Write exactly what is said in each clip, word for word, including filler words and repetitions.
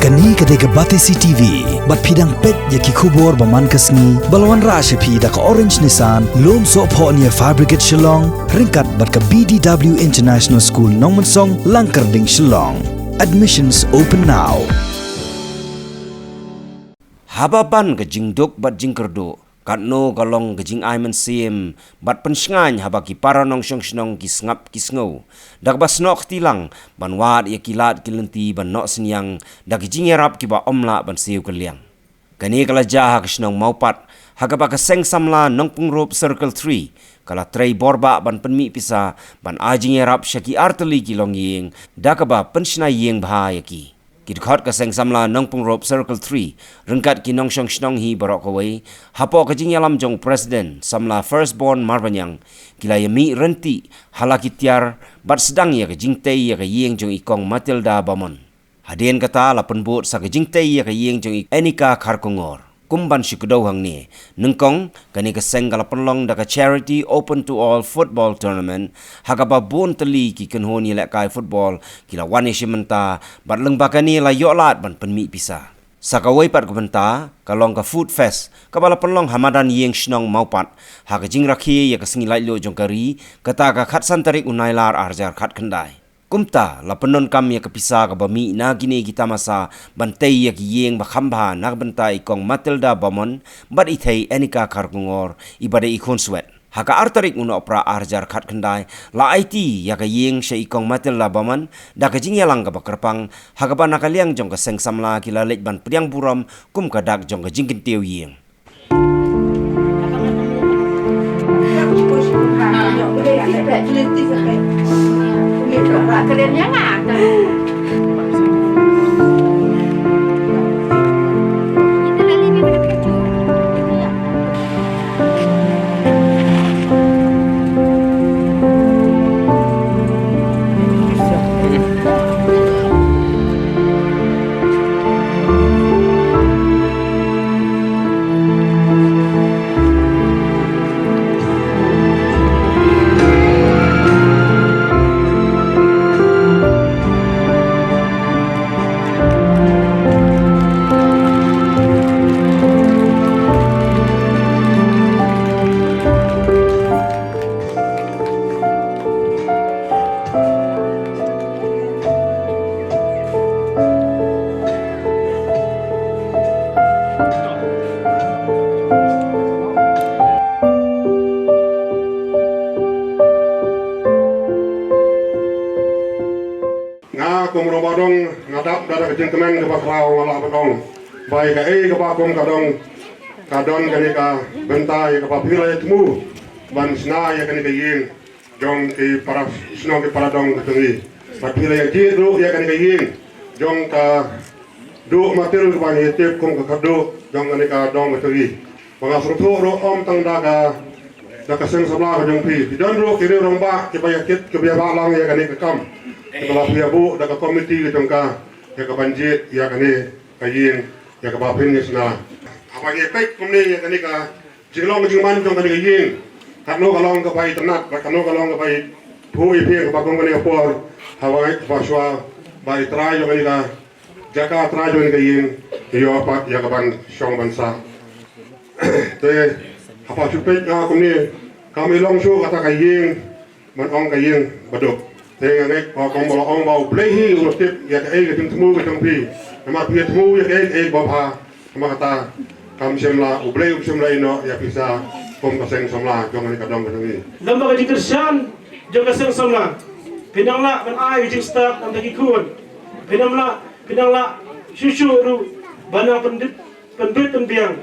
Kane ka dei ka Batesi T V, bad phi dang peit ïa ki khubor ba man ka sngi, ba la wanrah sha phi da ka Orange Nissan, Lumsohphoh near Fire Brigade Shillong, ryngkat bad ka B D W International School Nongmensong, Langkyrding, Shillong. Admissions open now. Haba ban ka jingduk bad jingkyrduh, katno ka long ka jingai mynsiem bad pynshngaiñ haba ki para nongshong shnong ki sngap ki sngew, da kaba snoh kti lang ban wad ïa ki lad ki lynti ban noh synñiang da ki jingïarap kiba ym lah ban siew kylliang. Kane ka la jia ha ka shnong Mawpat, ha kaba ka Seng Samla Nongpyngrope Circle three ka la trei borbah ban pynmih pisa ban ai jingïarap sha ki artylli ki longïing, da kaba pynshna ïing bha ïa ki. Ki dkhot ka Seng Samla Nongpyngrope Circle three, ryngkat ki nongshong shnong hi baroh kawei, hapoh ka jingïalam jong President Samla Firstborn Marbaniang, ki la ïamih ryntih ha la ki tiar bad sdang ïa ka jingtei ïa ka ïing jong i Kong Matilda Bamon. Hadien kata la pynbud sa ka jingtei ïa ka ïing jong i Enika Kharkongor. Kum ban shu kdew hangne, nyngkong, kane ka seng ka la pynlong da ka Charity Open to All Football Tournament, ha kaba bun tylli ki kynhun ïalehkai football ki la wan ïashim bynta, bad lyngba kane la ïoh lad ban pynmih pisa. Sa kawei pat ka bynta, ka long ka Food Fest, kaba la pynlong ha madan ïing shnong Mawpat, ha ka jingrakhe ïa ka sngi laitluid jong ka ri, kata ka khatsan tarik u Nailar arhajar khatkhyndai. Kumta, la pyndonkam ïa ka pisa kaba mih na kine ki tamasa ban tei ïa ki ïing ba kham bha na ka bynta i Kong Matilda Bamon bad i Thei Enika Kharkongor, iba dei i khunswet. Ha ka ar tarik u Nohprah arhajar khatkhyndai, la aiti ïa ka ïing sha i Kong Matilda Bamon, da ka jingïalang kaba kyrpang, ha kaba na ka liang jong ka Seng Samla ki la leit ban pdiang burom kum ka dak jong ka jingkyntiew ïing. Nga kum u rangbah dong, nga dap da ka jingkmen kaba khraw, nga lah ban ong ba ïa kaei kaba kum ka dong, ka don kane ka bynta ïa kaba phi la ïa thmu ban shna ïa kane ka ïing jong ki para shnong, ki para dong ka jong ngi. Bad phi la ïa jied ruh ïa kane ka ïing jong ka Duh Matil kaba ngi tip kum ka kyrduh jong kane ka dong ka jong ngi. Ba nga sngewthuh ruh ym tang da ka, da ka Seng Samla ka jong phi, ki don ruh ki riew rangbah kiba ïa kit, kiba ïa bah lang ïa kane ka kam. Kaba la phi ïa buh da ka komiti ka jong ka, ïa ka ban jied ïa kane ka ïing, ïa kaba phin ïa shna. Haba ngi peit kumne ïa kane ka jinglong ka jingman jong kane ka ïing, katno ka long kaba itynnad, bad katno ka long kaba ithuh iphieng, kaba kum kane ka por, haba ngi, ba shuwa ba i trai jong kane ka jaka, trai jong kane ka ïing, i ïoh pat ïa ka ban shong ban sah. Te haba shu peit nga kumne, kam i long shuh kata ka ïing, ban ong ka ïing baduk. Te nga ngeit ba kumba la ong ba U Blei hi u la tip ïa kaei ka jingthmu ka jong phi. Namar phi ïa thmu ïa kaei kaei ba bha. Namar kata kam shym la, U Blei um shym la ïehnoh ïa phi sa kum ka Seng Samla jong kane ka dong ka jong ngi. Lem bad ka jingkyrshan jong ka Seng Samla, phin nang lah ban ai ka jingstad na bynta ki khun. Phin nang lah, phin nang lah shuh shuh ruh ban nang pyndit, pynbit pynbiang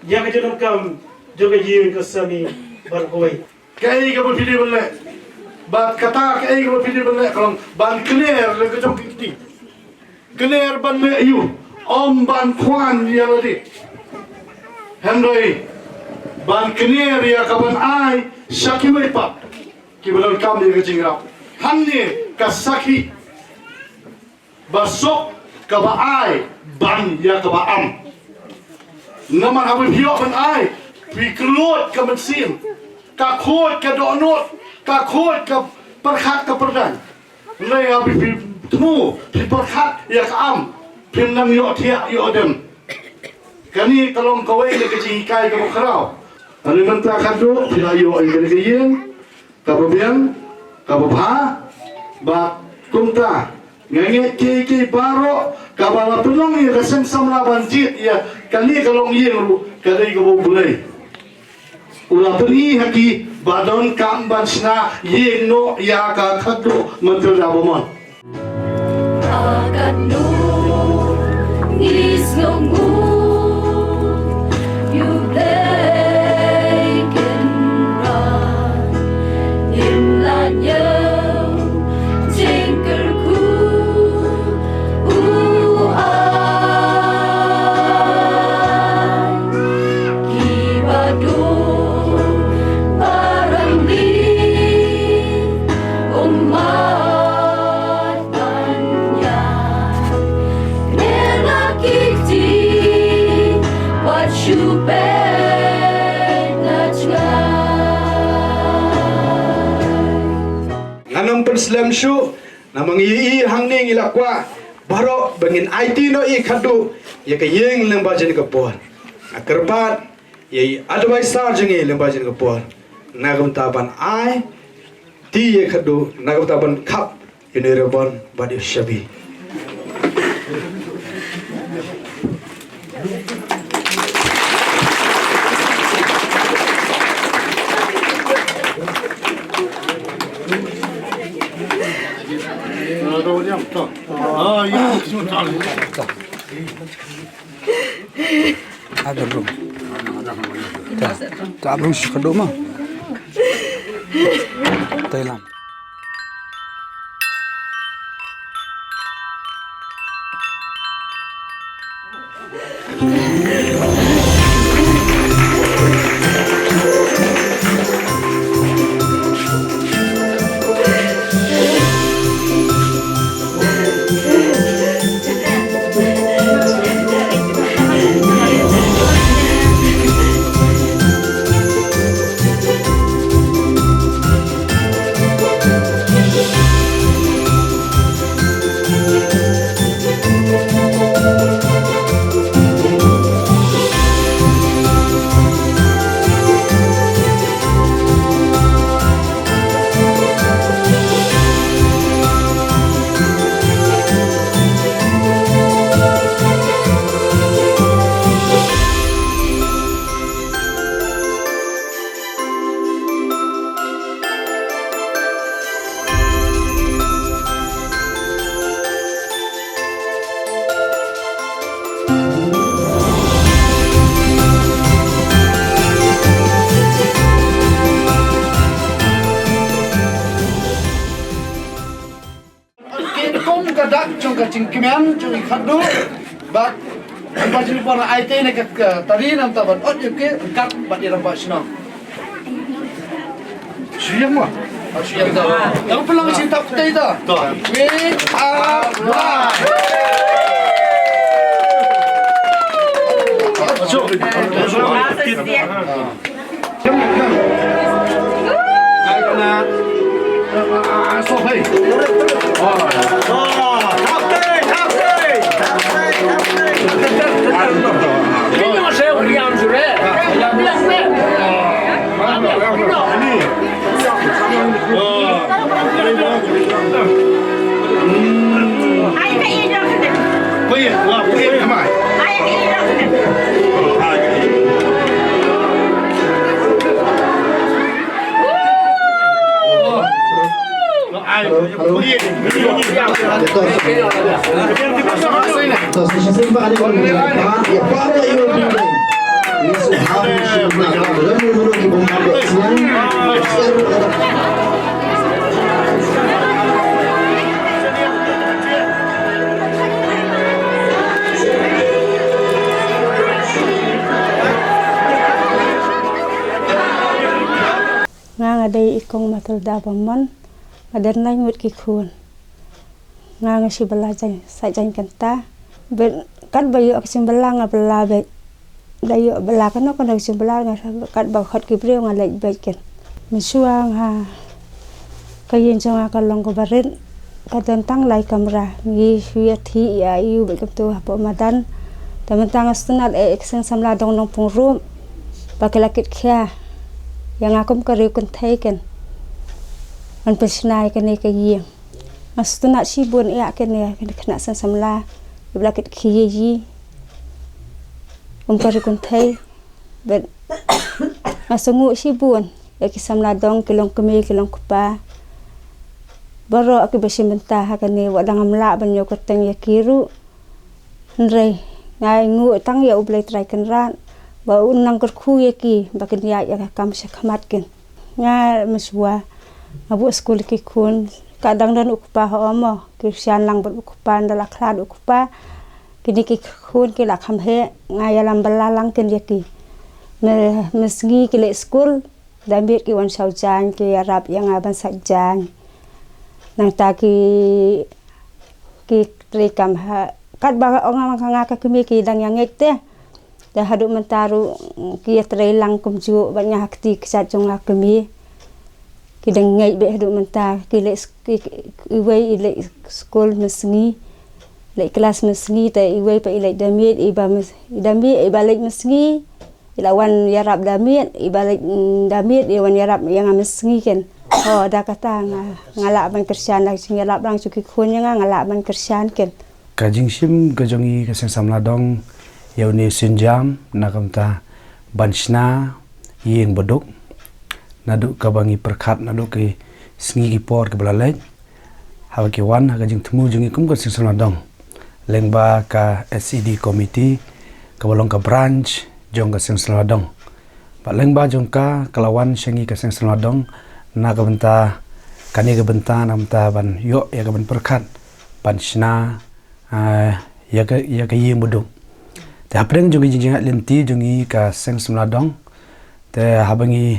ïa ka jingdonkam jong ka ïing ka sem baroh kawei. Kaei kaba phi dei ban leh? Bad kata kaei kaba phi dei ban leh ka long ban kner lem ka jong ki kti. Kner ban leh aïu? Ym ban khwan ïa lade. Hynrei ban kner ïa ka ban ai sha kiwei pat kiba donkam ïa ka jingïarap. Hangne ka sakhi ba suk kaba ai ban ïa kaba am. Namar haba phi ïoh ban ai, phi khlad ka mynsiem, ka khuid ka dohnud, ka khuid ka pyrkhat ka pyrdaiñ. Hynrei haba phi thmu, phi pyrkhat ïa ka am, Phim nang ïoh thiah ïoh dem. Kane ka long kawei na ka jinghikai kaba khraw. Hynrei mynta khadduh phi la ïoh ïa kane ka ïing kaba biang, kaba bha. Bad kumta nga ngeit kiei kiei baroh kaba la pynlong ïa ka seng samla ban jied ïa kane ka longïing ruh ka dei kaba U Blei u la pyni ha ki ba don kam ban shna ïing noh ïa ka khadduh Matilda Bamon. Ngan ym pynslem shuh, namar ngi ïohi hangne ngi la kwah baroh ba ngin aiti noh ïa khadduh ïa ka ïing lyngba jong ka por. Nga kyrpad ïa i advisor jong ngi lyngba jong ka por na ka bynta ban aiti ïa khadduh, na ka bynta ban khap ïa une u ribbon bad ïa u shabi. Ada room. Ta, ta room shi khadduh ma. Thailand. Ki kum ka dak jong ka jingkmen jong i khadduh. Bad ba jingpar ai te ne ka, ka tari namar ta ban ot ïa ki kat bad ïa rambah shnong. Shu ïeng ma. Shu ïeng ta. Tang pynlong shi tap te ta. Wait, ah, wah. Nga, nga dei i Kong Matilda Bamon, nga dei nai ngut ki khun. Nga, nga shu bylla jaiñ, sa jaiñ kynta. Bad katba ïoh ka jingbylla nga bylla bad. Da ïoh bylla kano kano ka jingbylla nga, katba khot ki briew nga leit bad kin. Mynshuwa nga, ka ïing jong nga ka long kaba rit. Ka don tang lai kamra, ngi shu ïa thik ïa ïu bad kumtu hapoh madan. Te mynta nga sngewtynnat eh ka seng samla dong nongpynrup ba ki la kit khia ïa nga kum ka riewkynthei ken, ban pynshna ïa kane ka ïing. Nga sngewtynnat shibun ïa kane, kane ka khynnah seng samla ba la kit khia ïa i kum ka riewkynthei. Bad nga sngew shibun ïa ki samla dong, ki long kmie, ki long kpa, baroh kiba shim bynta ha kane. Wat la ngam lah ban ïoh kyrteng ïa ki ruh, hynrei nga ai nguh tang ïa U Blei Trai Kynrad ba un nang kyrkhu ïa ki ba kin ïaid ïa ka kam sha khmat ken. Nga mynshuwa nga buh skul ki khun, ka dang don u kpa ha omo, ki shan lang bad u kpa, nda la khlad u kpa. Kine ki khun ki la kham heh, nga ïalam bala lang ken ïa ki. Me, me sngi ki leit skul, da miet ki wan shaw jaiñ, ki ïarap ïa nga ban sait jaiñ. Nangta ki, ki trei kam ha, katba ong nga ka kmie ki dang ïa ngeit te. Te haduh mynta ruh ki ïa trei lang kumjuh bad nga ha kti kjat jong nga kmie. Ki dang ngeit bad haduh mynta ki leit s-, ki, ki, iwei i leit skul mynsngi, leit klas mynsngi, te iwei pat i leit da miet, iba mys-, i da miet, iba leit mynsngi i la wan ïarap da miet, iba leit, mm, da miet i wan ïarap ïa nga mynsngi ken. Oh, da kata nga, nga lah ban kyrshan da ka jingïarap lang jong ki khun ïa nga, nga lah ban kyrshan ken. Ka jingshim ka jong i ka seng samla dong ïa une u sienjam na ka bynta ban shna ïing baduk, naduh kaba ngi pyrkhat, naduh ki sngi ki por kiba la leit, haba ki wan ha ka jingthmu jong i kum ka seng samla dong, lyngba ka S E D committee kaba long ka branch jong ka seng samla dong. Bad lyngba jong ka, ka la wan sha ngi ka seng samla dong na ka bynta, kane ka bynta, na ka bynta ban ïoh ïa ka ban pyrkhat ban shna, ah, ïa ka, ïa ka ïing baduk. Te hapdeng jong ka jingïaid lynti jong i ka seng samla dong, te haba ngi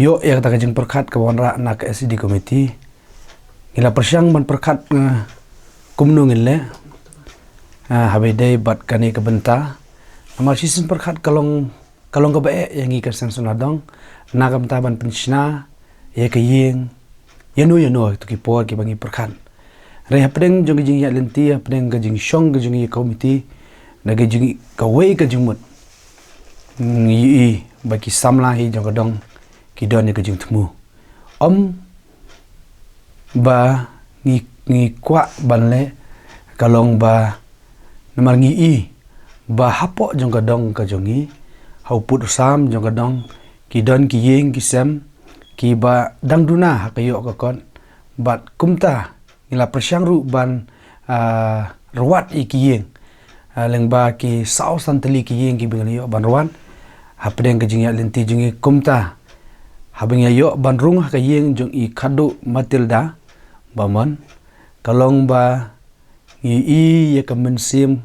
ïoh ïa kata ka jingpyrkhat kaba wanrah na ka S E D committee, ngi la pyrshang ban pyrkhat, eh, kumno ngin leh, eh, haba ïadei bad kane ka bynta. Namar shisien pyrkhat ka long, ka long kaba eh ïa ngi ka seng samla dong na ka bynta ban pynshna ïa ka ïing ïano ïano ha kito ki por kiba ngi pyrkhat. Hynrei hapdeng jong ka jingïaid lynti, hapdeng ka jingshong ka jong i committee, na ka jing, kawei ka jingmut, ngi ïohi ba ki samla hi jong ka dong ki don ïa ka jingthmu. Ym ba ngi, ngi kwah ban leh, ka long ba namar ngi i ba hapoh jong ka dong ka jong i, ha u pud u sam jong ka dong, ki don ki ïing ki sem kiba dang duna ha ka ïoh ka kot. Bad kumta ngi la pyrshang ruh ban, ah, rwad ïa ki ïing, ah, lyngba ki saw san tylli ki ïing kiba ngi la ïoh ban rwad. Hapdeng ka jingïaid lynti jong i kumta, haba ngi ïoh ban rung ha ka ïing jong i khadduh Matilda Bamon, ka long ba ngi i ïa ka mynsiem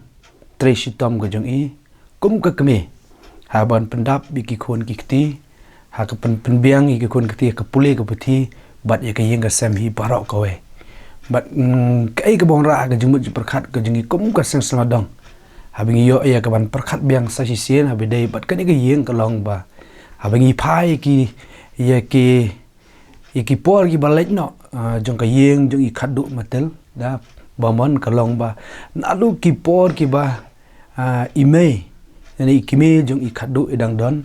trei shitom ka jong i kum ka kmie, ha ban pyndap ïa ki khun ki kti, ha ka pyn, pynbiang ïa ki khun kti ha ka pule ka puthi, bad ïa ka ïing ka sem hi baroh kawei. Bad, mm, kaei kaba wanrah ka jingmut jingpyrkhat ka jong i kum ka seng samla dong, haba ngi ïoh ïa ka ban pyrkhat biang sa shisien haba ïadei bad kane ka ïing, ka long ba haba ngi phai ïa ki, ïa ki ïa ki por kiba leit noh, ah, jong ka ïing jong i khadduh Matilda Bamon, ka long ba naduh ki por kiba, ah, i mei, ïa i kmie jong i khadduh i dang don,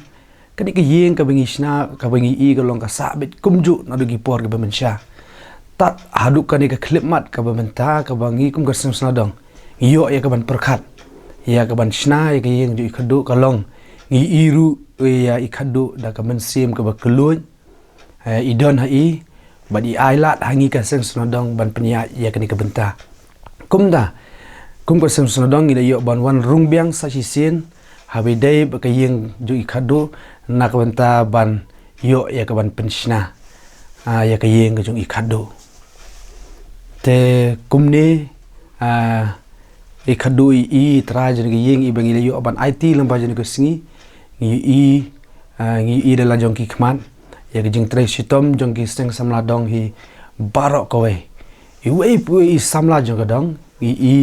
kane ka ïing kaba ngi shna, kaba ngi i, ka long ka sah beit kumjuh naduh ki por kiba mynsha. Tad haduh kane ka khyllipmat kaba mynta, kaba ngi kum ka seng samla dong ngi ïoh ïa ka ban pyrkhat ïa ka ban shna ïa ka ïing jong i khadduh, ka long ngi i ruh ïa i khadduh da ka mynsiem kaba kylluid, eh, i don ha i, bad i ailad ha ngi ka seng samla dong ban pynïaid ïa kane ka bynta. Kumta, kum ka seng samla dong ngi la ïoh ban wan rung biang sa shisien haba ïadei bad ka ïing jong i khadduh, na ka bynta ban ïoh ïa ka ban pynshna, ah, ïa ka ïing ka jong i khadduh. Te kumne, ah, i khadduh i i trai jong ka ïing iba ngi la ïoh ban aiti lyngba jong ka sngi, ngi i, ah, ngi i da la jong ki khmat ïa ka jingtrei shitom jong ki seng samla dong hi baroh kawei. Iwei pa iwei i samla jong ka dong, ngi i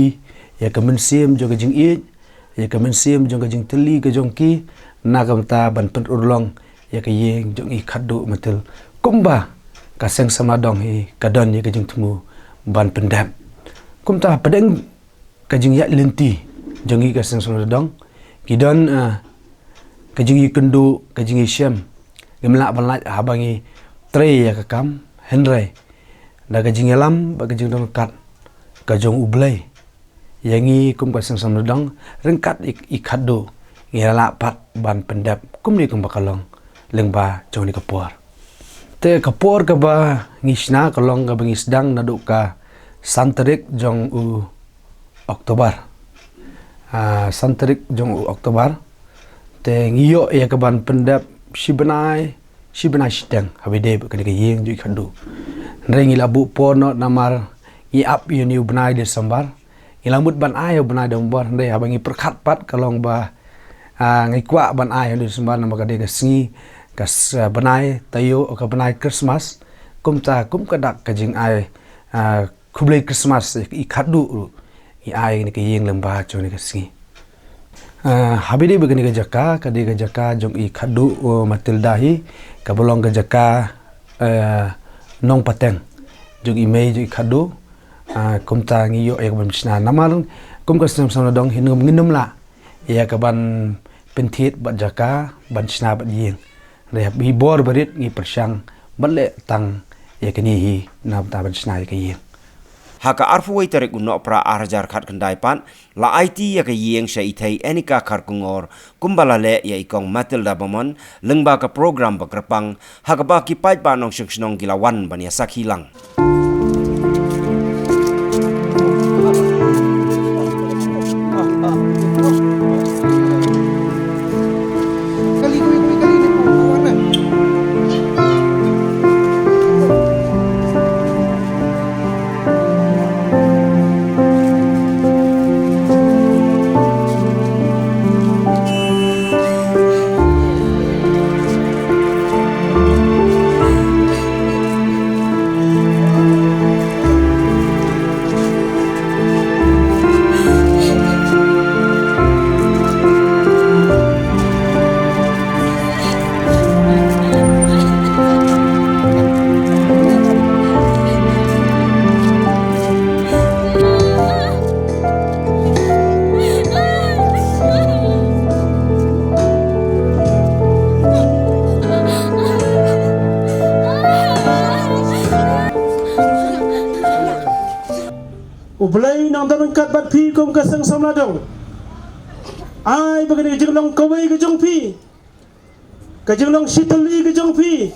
ïa ka mynsiem jong ka jingïeit, ïa ka mynsiem jong ka jingtylli ka jong ki, na ka bynta ban pynurlong ïa ka ïing jong i khadduh Matilda. Kumba ka seng samla dong hi ka don ïa ka jingthmu ban pyndep. Kumta pdeng ka jingïaid lynti jong ngi ka Seng Samla Dong, ki don, eh, ka jingïakynduh, ka jingïashem. Ngim lah ban lait haba ngi trei ïa ka kam, hynrei da ka jingïalam bad ka jingdon kat ka jong U Blei, ïa ngi kum ka Seng Samla Dong, ryngkat i, i khadduh, ngi la lah pat ban pyndep kumne kumba ka long lyngba jong kane ka por. Te ka por kaba ngi shna ka long kaba ngi sdang naduh ka san tarik jong u Oktober. Ah, san tarik jong u Oktober. Te ngi ïoh ïa ka ban pyndep shi bnai, shi bnai shiteng, haba ïadei bad kane ka ïing jong i khadduh. Hynrei ngi la buh por noh namar ngi ap ïa une u bnai December. Ngi la mut ban ai ha u bnai November, hynrei haba ngi pyrkhat pat ka long ba, ah, ngi kwah ban ai ha u December namar ka dei ka sngi, ka s-, ah, bnai taïew, ka bnai Christmas. Kumta, kum ka dak ka jingai, ah, khublei Christmas i khadduh ruh, ngi ai kane ka ïing lyngba jong kane ka sngi. Ah, haba ïadei bad kane ka jaka, ka dei ka jaka jong i khadduh, oh, Matilda hi, kaba long ka jaka, eh, nongpateng jong i mei jong i khadduh. Ah, kumta ngi ïoh ïa ka ban shna namar kum ka Seng Samla Dong hi ngim, ngim lah ïa ka ban pynthied bad jaka ban shna bad ïing. Hynrei ha i bor barit ngi pyrshang ban leh tang ïa kane hi na bynta ban shna ïa ka ïing. Ha ka arphew wei tarik u Nohprah ar hajar khatkhyndai pat, la aiti ïa ka ïing sha i Thei Enika Kharkongor, kumba la leh ïa i Kong Matilda Bamon, lyngba ka program ba kyrpang, ha kaba ki paidbah nongshong shnong ki la wan ban ïa sakhi lang. U Blei nang don ryngkat bad phi kum ka Seng Samla Dong. Ai ba kane ka jinglong kawei ka jong phi, ka jinglong shitylli ka jong phi,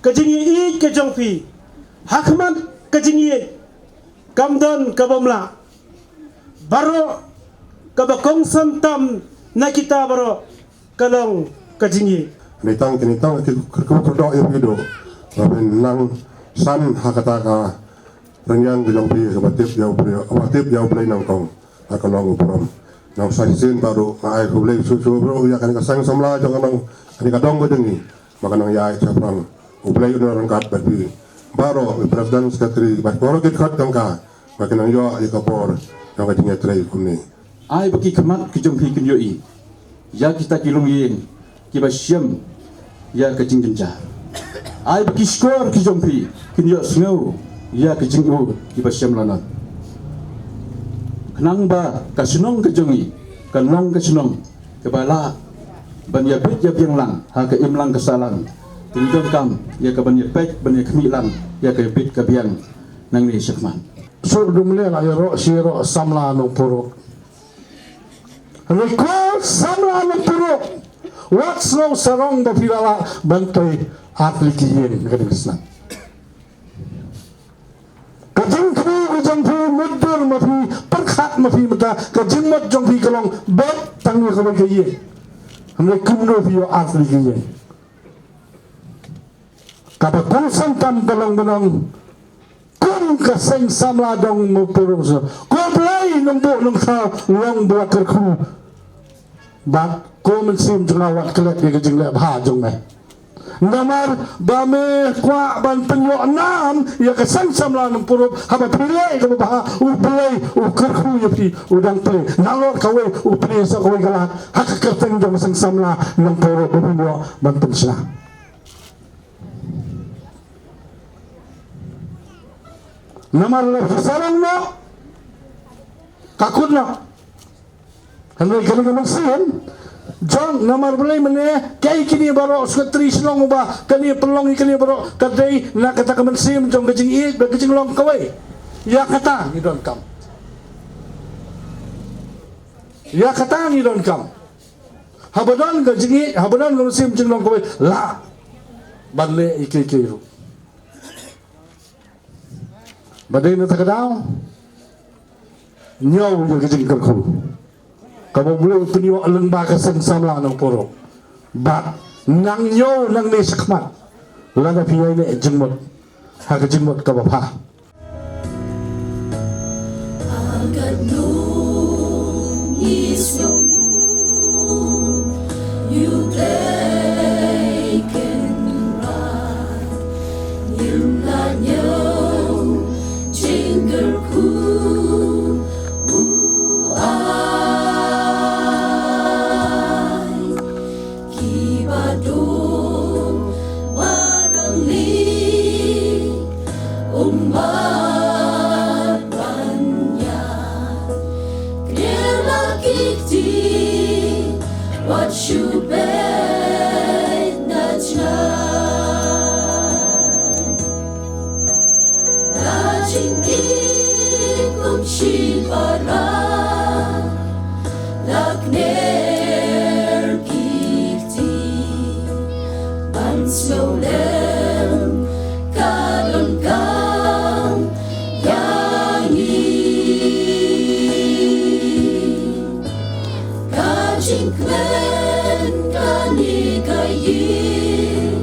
ka jingïeit ka jong phi, ha khmat ka jingïeit kam don kaba mlak. Baroh kaba kongsan tam na kita baroh ka long ka jingïeit. Kane tang, kane tang ki kyrkhu kyrdoh ïa phi duh ba phin nang san ha kata ka rynïeng ka jong phi kaba tip ïa U Blei, kaba tip ïa U Blei nyngkong ha ka long u burom. Nang sa shisien ta duh nga ai khublei shuh shuh baroh ïa kane ka Seng Samla jong ka nong, kane ka dong ka jong ngi. Ba ka nang ïaid shaphrang. U Blei un ryngkat bad phi baroh, i president, secretary bad baroh ki dkhot jong ka, ba kin nang ïoh ïa ka bor jong ka jingïatrei kumne. Ai ba ki khmat ki jong phi kin ïohi ïa kita ki longïing kiba shem ïa ka jingjynjar. Ai ba ki shkor ki jong phi kin ïohsngew ïa ka jingud kiba shem lanot. Khnang ba ka shnong ka jong ngi kan long ka shnong kaba lah ban ïabit ïabiang lang ha ka imlang ka sahlang. Te ngi donkam ïa ka ban ïapeit ban ïakhmih lang ïa ka ïabit ka biang nangne shakhmat. Suk dum leh la ïaroh shi ïaroh samla Nongpuruk. Hynrei ko samla Nongpuruk, wat sngew sarong ba phi la lah ban trei ar tylli ki ïing, ka dei ka snam. Ka jingkyrkhu ka jong phi mutdur ma phi, pyrkhat ma phi mynta, ka jingmut jong phi ka long bad tang ïa kawei ka ïing. Hynrei kumno phi ïoh ar tylli ki ïing. Kaba kongsan tam ka long ba nang kum ka seng samla dong Nongpuruk. Ko Blei Nongbuh Nongthaw long ba la kyrkhu. Bad ko Mynsiem jong nga wat klet ïa ka jingleh bha jong me. Namar ba me kwah ban pynïoh nam ïa ka seng samla Nongpuruk, haba phi leh kaba bha, U Blei u kyrkhu ïa phi, u dang plie. Nalor kawei u plie sa kawei ka lad ha ka kyrteng jong ka seng samla Nongpuruk ba phi ïoh ban pynshna. Namar la phi sarong noh, ka kut noh. Hynrei kane ka mynsiem jong namar balei mynne kaei kine baroh, Secretary Shillong, uba kane pynlong ïa kane baroh ka dei na kata ka mynsiem jong ka jingïeit bad ka jinglong kawei. Ïa kata ngi donkam. Ïa kata ngi donkam. Haba don ka jingïeit, haba don ka mynsiem jinglong kawei, lah ban leh ïa kiei kiei ruh. Ba dei na kata ka daw, ñiew ïa ka jingkyrkhu kaba U Blei u pynïoh lyngba ka seng samla Nongpoh Road. Bad nang ñiew nangne shakhmat lada phi ïai leh jingmut ha ka jingmut kaba bha. Kiba dum warang li ummat ban ïa kner la ki kti wat shu beit na jngai. La jingïeit kum shipara, la kner ki kti ban sngewlem ka donkam ïa ngi. Ka jingkmen kane ka ïing,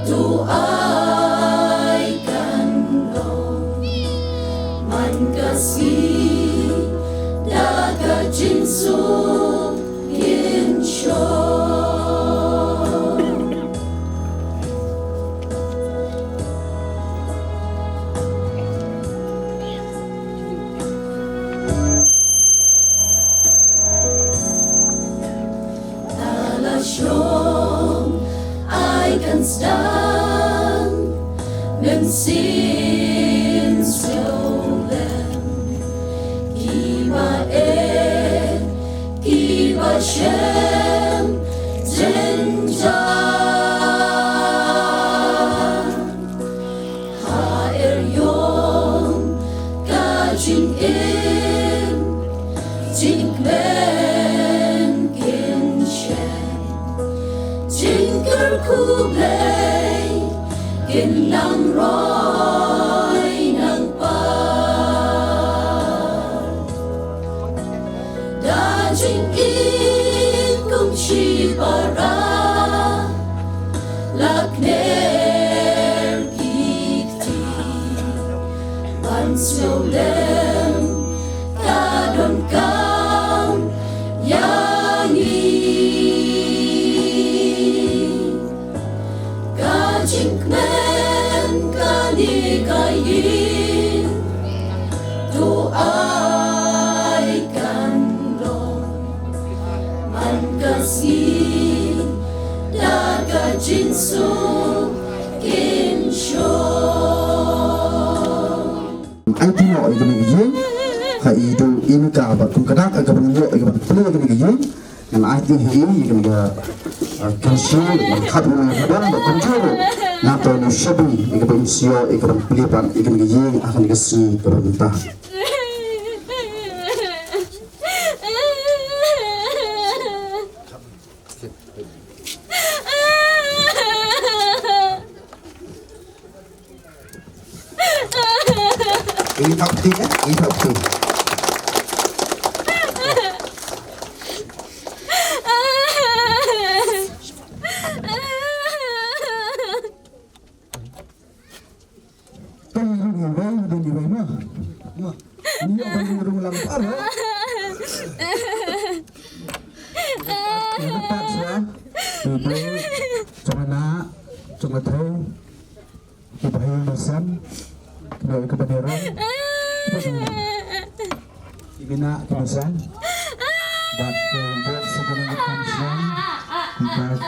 to ai kan long man ka sngi da ka jingsuk kin shong. Tala shong ai kan sdang, mynsiem sngewlem, kiba eh, kiba shem jynjar. Ha er ïong ka jingim, jingkmen kin shem, jingkyrkhu Blei kin nang roi nang par. Da jingïeit kum shipara, la kner ki kti ban sngewlem ka donkam ïa ngi. Ka jingkmen kane ka ïing, to ai kan long man ka sngi da ka jingsuk kin shong. Aiti noh ïa kane ka ïing ha i Duh i Mika bad kum ka dak kaba ngi ïoh ïa kaba plie ïa kane ka ïing. Ngan aiti ha i ïa kane ka, ah, kynshi, ngan khap ïa kane ka kyrdan bad kumjuh ruh nga to na shabi ïa kaba im shuh ïa kaba plie pat ïa kane ka ïing ha kane ka sngi kaba mynta. Ini tak peti, eh? Ini tak peti. Tang rung iwei, dang iwei ma. Ma. Ni ïa ban rung lang par, ha? Ïa ka pat sha. Ibu, jong nga, jong nga thei. Ki bahaïing basan. Kino ki bahaïing rong. Ki bina ki basan. Bad ki bok sa kano ki kan shnong. Ki bad.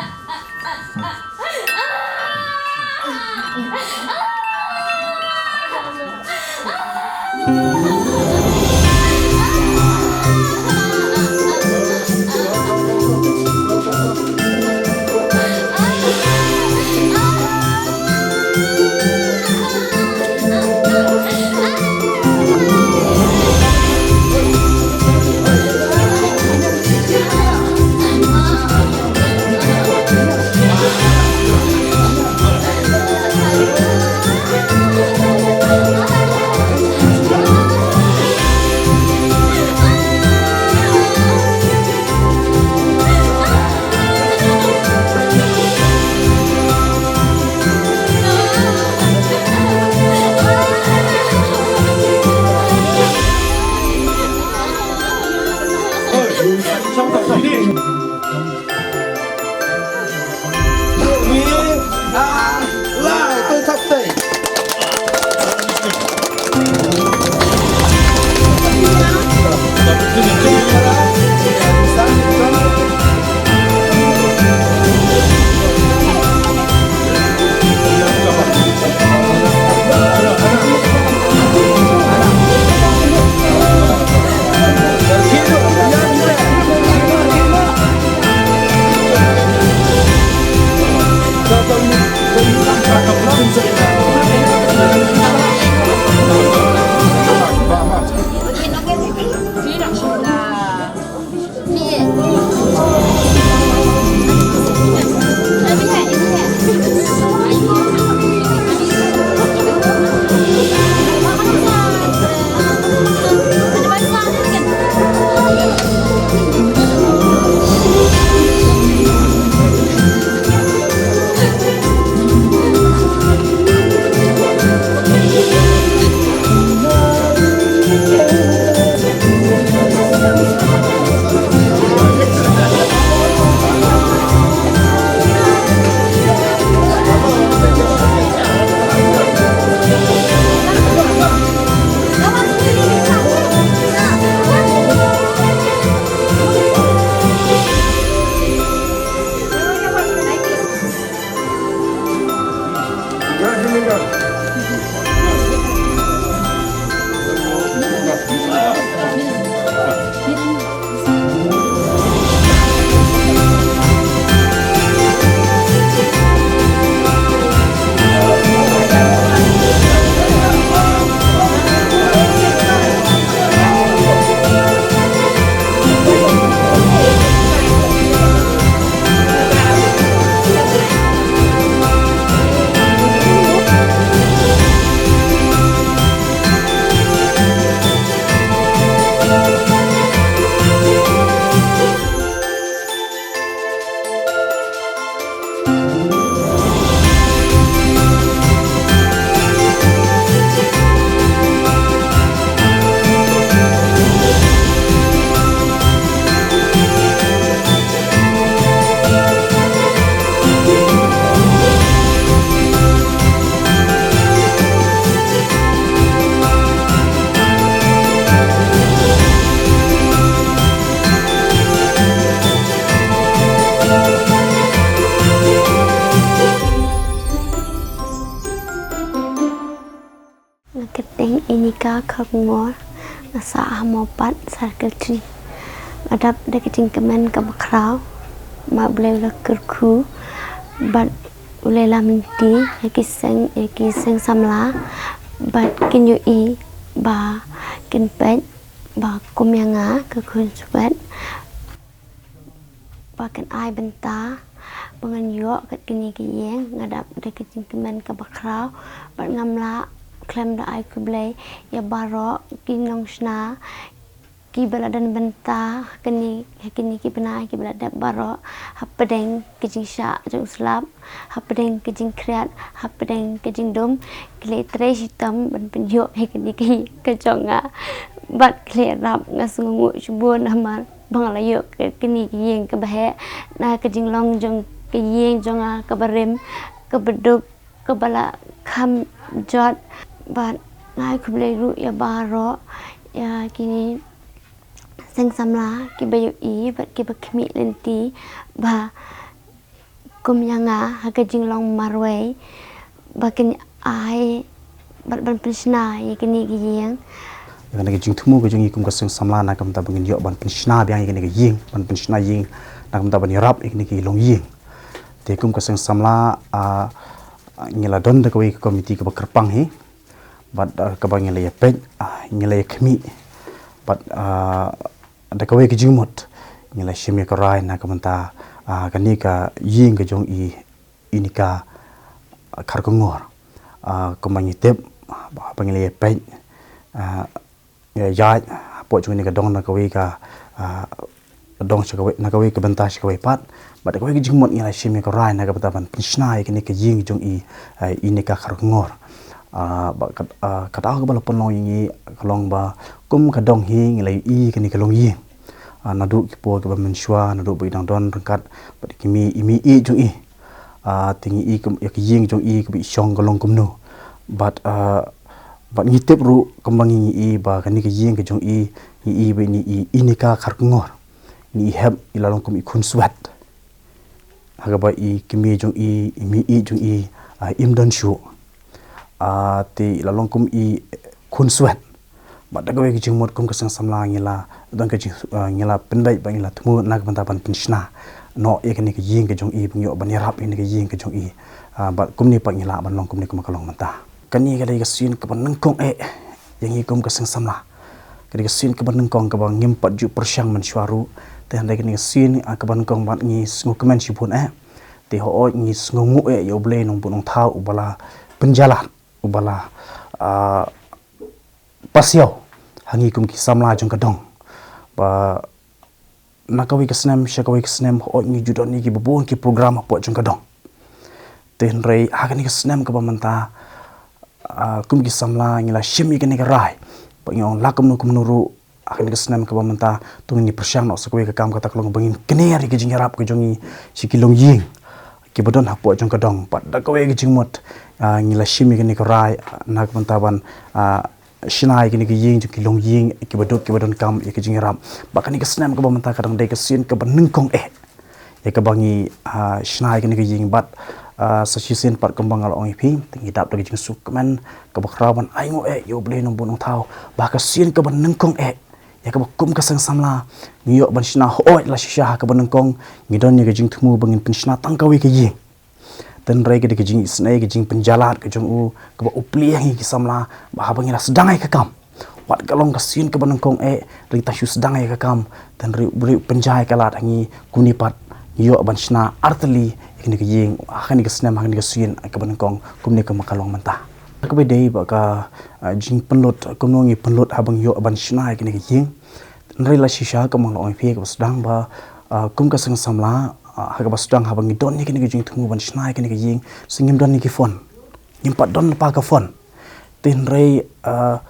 Nga kyrteng Inika Kharkongor, nga sah ha Mawpat Circle Three. Nga dap da ka jingkmen kaba khraw ba U Blei u la kyrkhu bad u la ïalam lynti ïa ki seng, ïa ki seng samla bad kin ïohi ba kin peit ba kum ïa nga ka khun swet ba kan ai bynta ba ngan ïoh kat kine ki ïing. Nga dap da ka jingkmen kaba khraw bad ngam lah khlem da ai khublei ïa baroh ki nongshna kiba la don bynta ha kine, ha kine ki bnai kiba la dep baroh, hapdeng ka jingshah jong u slap, hapdeng ka jingkhriat, hapdeng ka jingdum, ki la trei shitom ban pynïoh ïa kine ki ka jong nga. Bad ki la rap, nga sngewnguh shibun namar ba nga la ïoh ïa kine ki ïing kiba heh, na ka jinglong jong ka ïing jong nga kaba rim, kaba duk, kaba la kham jot. Bad nga ai khublei ruh ïa baroh, ïa kine seng samla kiba ïohi bad kiba khmih lynti ba kum ïa nga ha ka jinglong marwei ba kin ai bad ban pynshna ïa kine ki ïing. Kane ka jingthmu ka jong ngi kum ka seng samla na ka bynta ba ngin ïoh ban pynshna biang ïa kane ka ïing, ban pynshna ïing, na ka bynta ban ïarap ïa kane ka longïing. Te kum ka seng samla, ah, ngi la don da kawei ka komiti kaba kyrpang hi. Bad, ah, kaba ngi la ïa peit, ah, ngi la ïa khmih. Bad, ah, da kawei ka jingmut ngi la shim ïa ka rai na ka bynta, ah, kane ka ïing ka jong i Inika Kharkongor. Ah, kumba ngi tip, ba ngi la ïa peit, ah, ïa, ïa, hapoh jong kane ka dong na kawei ka, ah, dong sha kawei, na kawei ka bynta sha kawei pat. Bad da kawei ka jingmut ngi la shim ïa ka rai na ka bynta ban pynshna ïa kane ka ïing jong i, ah, Inika Kharkongor. Ah, bad ka, ah, ka daw kaba la pynlong ïa ngi ka long ba kum ka dong hi ngi la ïohi ïa kane ka longïing. Ah, naduh ki por kiba mynshuwa, naduh ba i dang don ryngkat bad i kmie, i mei jong i. Ah, te ngi i kum, ïa ka ïing jong i kaba i shong ka long kumno. Bad, ah, bad ngi tip ruh kumba ngi, ngi i ba kane ka ïing ka jong i, ngi i ba ini i, Inika Kharkongor. Ngi i hep i la long kum i khun swet. Ha kaba i kmie jong i, i mei jong i, ah, im don shuh. Ah, te i la long kum i khun swet. Bad da kawei ka jingmut kum ka seng samla ngi la don ka jing, ah, ngi la pynbeit ba ngi la thmu na ka bynta ban pynshna noh ïa kane ka ïing ka jong i, ban ïoh ban ïarap ïa kane ka ïing ka jong i. Ah, bad kumne pat ngi lah ban long kumne kumba ka long mynta. Kane ka dei ka sien kaba nyngkong eh ïa ngi kum ka seng samla. Ka dei ka sien kaba nyngkong kaba ngim pat ju pyrshang mynshuwa ruh. Te hynrei kane ka sien, ah, kaba nyngkong bad ngi sngewkmen shibun eh. Te hooid ngi sngewnguh eh ïa U Blei Nongbuh Nongthaw uba la pynjlan, uba la, ah, pasiaw ha ngi kum ki samla jong ka dong. Ba na kawei ka snem sha kawei ka snem hooid ngi ju don ïa kiba bun ki program hapoh jong ka dong. Te hynrei ha kane ka snem kaba mynta, ah, kum ki samla ngi la shim ïa kane ka rai ba ngi ong la kumno kumno ruh ha kane ka snem kaba mynta to ngin ïa pyrshang noh sa kawei ka kam, kata ka long ba ngin kner ïa ka jingïarap ka jong ngi sha ki longïing kiba don hapoh jong ka dong. Bad da kawei ka jingmut, ah, ngi la shim ïa kane ka rai, ah, na ka bynta ban, ah, shna ïa kane ka ïing jong ki longïing kiba duk kiba donkam ïa ka jingïarap. Bad kane ka snem kaba mynta ka dang dei ka sien kaba nyngkong eh ïa kaba ngi, ah, shna ïa kane ka ïing. Bad, ah, sa shisien pat kumba nga la ong ïa phi, te ngi dap da ka jingsngewkmen kaba khraw ban ainguh eh ïa U Blei Nongbuh Nongthaw ba ka sien kaba nyngkong eh ïa kaba kum ka seng samla ngi ïoh ban shna. Hooid la shisha ha kaba nyngkong ngi don ïa ka jingthmu ba ngin pynshna tang kawei ka ïing. Te hynrei ka dei ka jingisynei, ka jingpynjlan ka jong u kaba u plie ha ngi ki samla ba haba ngi la sdang ïa ka kam, wat ka long ka sien kaba nyngkong eh, hynrei ta shu sdang ïa ka kam. Te hynrei U Blei u pynjah ïa ka lad ha ngi, kumne pat ngi ïoh ban shna artylli ïa kane ka ïing ha kane ka snem, ha kane ka sien kaba nyngkong, kumne kumba ka long mynta. Kaba dei ba ka, ah, jingpynlut, kumno ngi pynlut haba ngi ïoh ban shna ïa kane ka ïing. Hynrei la shisha kumba nga la ong ïa phi ha kaba sdang ba, ah, kum ka seng samla, ah, ha kaba sdang haba ngi don ïa kane ka jingthmu ban shna ïa kane ka ïing, sa ngim don ïa ki fund. Ngim pat don lypa ka fund. Te hynrei, ah,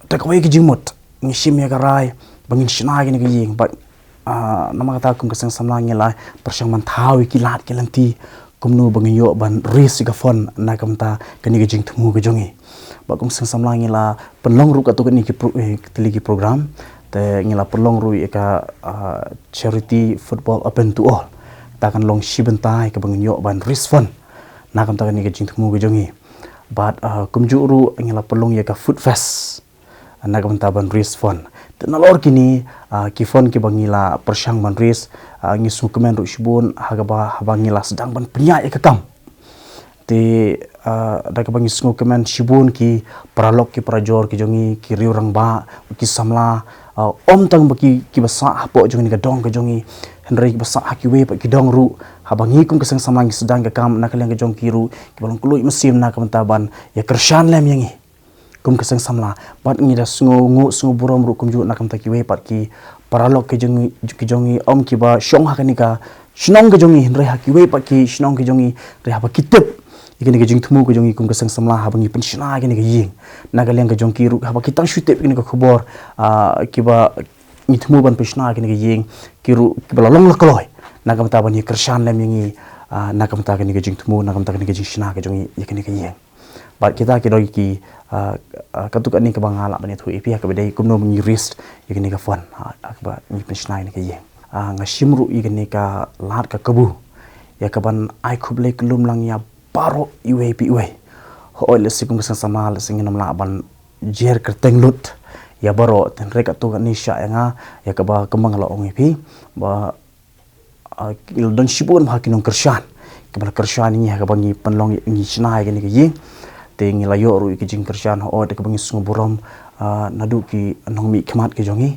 da kawei ka jingmut ngi shim ïa ka rai ba ngin shna ïa kane ka ïing. Bad, ah, namar kata kum ka seng samla ngi la pyrshang ban thaw ïa ki lad ki lynti kumno ba ngin ïoh ban raise ïa ka fund na ka bynta kane ka jingthmu ka jong ngi. Bad kum ka seng samla ngi la pynlong ruh katto katne ki pro-, eh, tylli ki program. Te ngi la pynlong ruh ïa ka, ah, charity football open to all. Kata kan long shi bynta ïa kaba ngin ïoh ban raise fund na ka bynta kane ka jingthmu ka jong ngi. Bad, ah, kumjuh ruh ngi la pynlong ïa ka food fest na ka bynta ban raise fund. Te nalor kine, ah, ki fund kiba ngi la pyrshang ban raise, ah, ngi sngewkmen ruh shibun ha kaba, haba ngi la sdang ban pynïaid ïa ka kam. Te, ah, da kaba ngi sngewkmen shibun ki paralok ki parajor ki jong ngi, ki riew rangbah, ki samla, ah, ym tang ba ki, kiba sah hapoh jong kane ka dong ka jong ngi, hynrei kiba sah ha kiwei pat ki dong ruh, haba ngi kum ka seng samla ngi sdang ka kam na ka liang ka jong ki ruh, kiba long kylluid mynsiem na ka bynta ban ïa kyrshan lem ïa ngi kum ka seng samla. Bad ngi da sngewnguh, sngew burom ruh kumjuh na ka bynta kiwei pat ki paralok ki jong, ki jong ngi, ym kiba shong ha kane ka shnong ka jong ngi, hynrei ha kiwei pat ki shnong ki jong ngi, hynrei haba ki tip ïa kane ka jingthmu ka jong ngi kum ka seng samla, haba ngi pynshna ïa kane ka ïing na ka liang ka jong ki ruh, haba ki tang shu tip ïa kane ka khubor, ah, kiba ngi thmu ban pynshna ïa kane ka ïing, ki ruh kiba la long la kloi na ka bynta ban ïa kyrshan lem ïa ngi, ah, na ka bynta kane ka jingthmu, na ka bynta kane ka jingshna ka jong ngi ïa kane ka ïing. Bad kita ki dei ki, ah, ah, katto katne kaba nga lah ban ïathuh ïa phi ha kaba dei kumno ngi raise ïa kane ka fund, ah, ha kaba ngi pynshna ïa kane ka ïing. Ah, nga shim ruh ïa kane ka lad ka kabu ïa kaban ai khublei khublei lang ïa baroh iwei pa iwei. Hooid lehse kum ka seng samla lehse ngin ym lah ban jer kyrteng lut, ïa baroh, tynrai katto katne sha ïa nga, ïa kaba kumba nga la ong ïa phi ba, ah, ki la don shibun bha ki nongkyrshan kiba la kyrshan ïa ngi ha kaba ngi pynlong, ngi shna ïa kane ka ïing. Te ngi la ïoh ruh ïa ki jingkyrshan hooid da kaba ngi sngewburom, ah, naduh ki nongmihkhmat ki jong ngi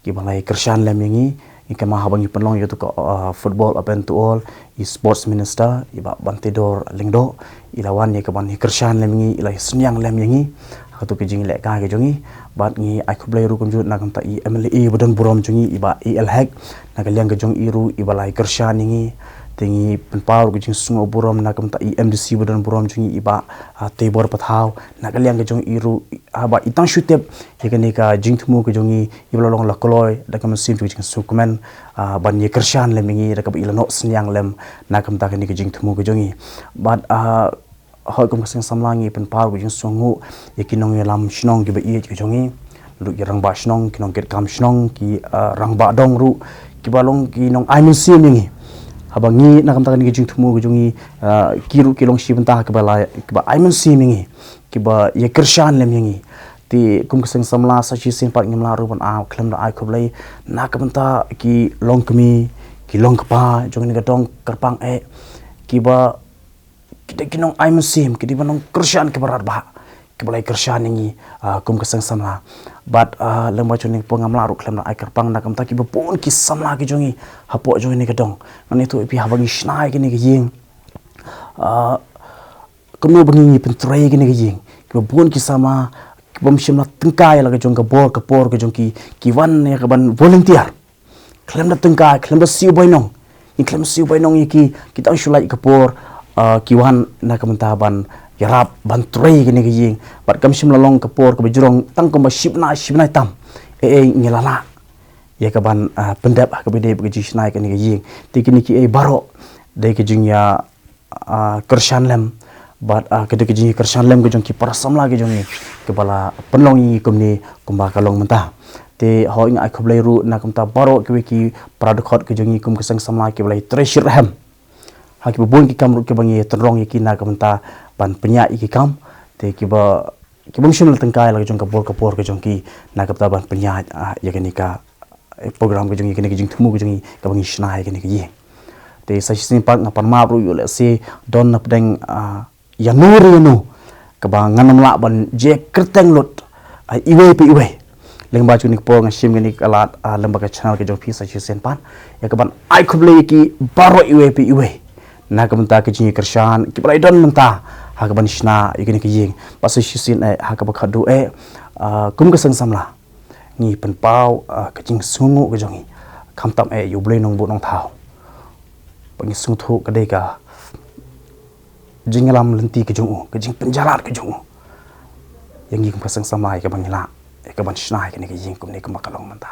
kiba la ïa kyrshan lem ïa ngi. Ngi kynmaw haba ngi pynlong ïa tu ka, ah, football open to all, i sports minister, i Bah Bantador Lyngdoh, i la wan ïa kaban ïa kyrshan lem ïa ngi, i la ïa synñiang lem ïa ngi ha katu ka jinglehkai ka jong ngi. Bad ngi ai khublei ruh kumjuh na ka bynta i M L A ba don burom jong ngi, i Bah A L Hek, na ka liang ka jong i ruh iba la ïa kyrshan ïa ngi. Te ngi pynpaw ruh ka jingsngew burom na ka bynta i M D C ba don burom jong ngi, i Bah, ah, Teibor Pathaw, na ka liang ka jong i ruh, ah, ba i tang shu tip ïa kane ka jingthmu ka jong ngi, iba la long la kloi da ka mynsiem jong ka jingsngewkmen, ah, ban ïa kyrshan lem ïa ngi da kaba i la noh synñiang lem na ka bynta kane ka jingthmu ka jong ngi. Bad, ah, hooid, kum ka seng samla ngi pynpaw ka jingsngewnguh ïa ki nongïalam shnong kiba ïeit ka jong ngi, ruh ki rangbah shnong, ki nongkitkam shnong, ki, ah, rangbah dong ruh kiba long ki nongai mynsiem ïa ngi. Haba ngi na ka bynta kane ka jingthmu ka jong ngi, ah, ki ruh ki long shi bynta kiba la, kiba ai mynsiem ïa ngi, kiba ïa kyrshan lem ïa ngi. Te kum ka seng samla sa shisien pat ngim lah ruh ban ai, khlem da ai khublei na ka bynta ki longkmie, ki longkpa jong kane ka dong kyrpang eh, kiba, ki dei ki nongai mynsiem, ki dei ba nongkyrshan kiba radbah, kiba la ïa kyrshan ïa ngi, ah, kum ka seng samla. Bad, ah, lyngba jong kane ka por ngam lah ruh khlem da ai kyrpang na ka bynta kiba bun ki samla ki jong ngi hapoh jong kane ka dong. Ngan ïathuh ïa phi, haba ngi shna ïa kane ka ïing, ah, kumno ba ngi, ngi pyntrei ïa kane ka ïing, kiba bun ki samla kibym shym la tyngkai la ka jong ka bor ka por ka jong ki, ki wan ïa kaban volunteer. Khlem da tyngkai, khlem da siew bainong. Ngi khlem siew bainong ïa ki, ki tang shu lait ka por, ah, ki wan na ka bynta ban ïarap ban trei ïa kane ka ïing. Bad kam shym la long ka por kaba jrong tang kumba shi bnai, shi bnai tam. Eh, eh, ngi la lah ïa kaban, ah, pyndep ha kaba ïadei bad ka jingshna ïa kane ka ïing. Te kine kiei baroh dei ka jingïa, ah, kyrshan lem, bad, ah, ka dei ka jingkyrshan lem ka jong ki para samla ka jong ngi kiba la pynlong ïa ngi kumne kumba ka long mynta. Te hooid, nga ai khublei ruh na ka bynta baroh kiwei ki para dkhot ka jong ngi kum ka seng samla kiba la ïa trei shitrhem ha kiba bun ki kam ruh kiba ngi tynrong ïa ki na ka bynta ban pynïaid ïa ki kam. Te kiba, kibym shym la tyngkai la ka jong ka bor ka por ka jong ki na ka bynta ban pynïaid, ah, ïa kane ka, eh, program ka jong ngi, kane ka jingthmu ka jong ngi kaba ngi shna ïa kane ka ïing. Te sa shisien pat nga pan map ruh ïoh lehse don na pdeng, ah, ïano re ïano kaba ngan ym lah ban jia kyrteng lut, ah, iwei pa iwei. Lyngba jong kane ka por nga shim kane ka lad, ah, lyngba ka channel ka jong phi sa shisien pat ïa kaban ai khublei ïa ki baroh iwei pa iwei na ka bynta ka jingkyrshan kiba la ïa don mynta ha kaban shna ïa kane ka ïing. Bad sa shisien eh ha kaba khatduh eh, ah, kum ka seng samla ngi pynpaw, ah, ka jingsngewnguh ka jong ngi, khamtam eh ïa U Blei Nongbuh Nongthaw. Ba ngi sngewthuh ka dei ka jingïalam lynti ka jong u, ka jingpynjahrat ka jong u ïa ngi kum ka seng samla ïa kaban ïa lah, ïa kaban shna ïa kane ka ïing kumne kumba ka long mynta.